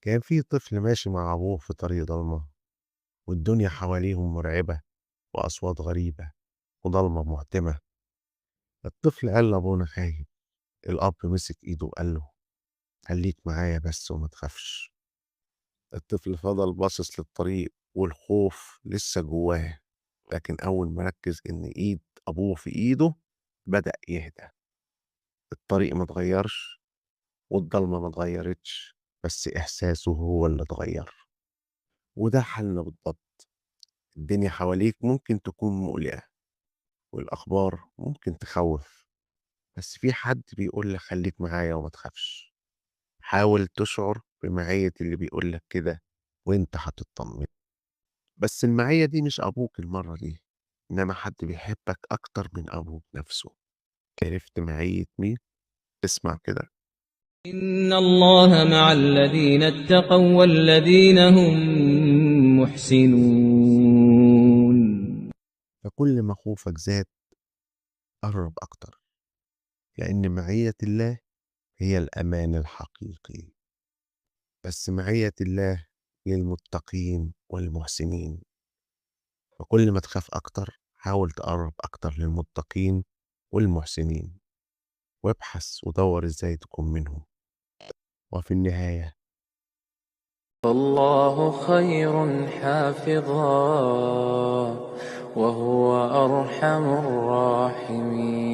كان في طفل ماشي مع أبوه في طريق ضلمة، والدنيا حواليهم مرعبة وأصوات غريبة وضلمة معتمة. الطفل قال لأبونا خايف. الأب مسك إيده وقال له خليك معايا بس وما تخافش. الطفل فضل باصص للطريق والخوف لسه جواه، لكن أول ما ركز إن إيد أبوه في إيده بدأ يهدى. الطريق ما اتغيرش والضلمة ما اتغيرتش، بس إحساسه هو اللي اتغير. وده حالنا بالضبط. الدنيا حواليك ممكن تكون مقلقة والأخبار ممكن تخوف، بس في حد بيقول لك خليك معايا وما تخافش. حاول تشعر بمعية اللي بيقول لك كده وانت هتطمن. بس المعية دي مش أبوك المرة دي، إنما حد بيحبك أكتر من أبوك نفسه. عرفت معية مين؟ اسمع كده. إن الله مع الذين اتقوا والذين هم محسنون. فكل ما خوفك زاد قرب أكتر، لأن معية الله هي الأمان الحقيقي. بس معية الله للمتقين والمحسنين. فكل ما تخاف أكتر حاول تقرب أكتر للمتقين والمحسنين، وابحث ودور إزاي تكون منهم. وفي النهاية الله خير حافظا وهو أرحم الراحمين.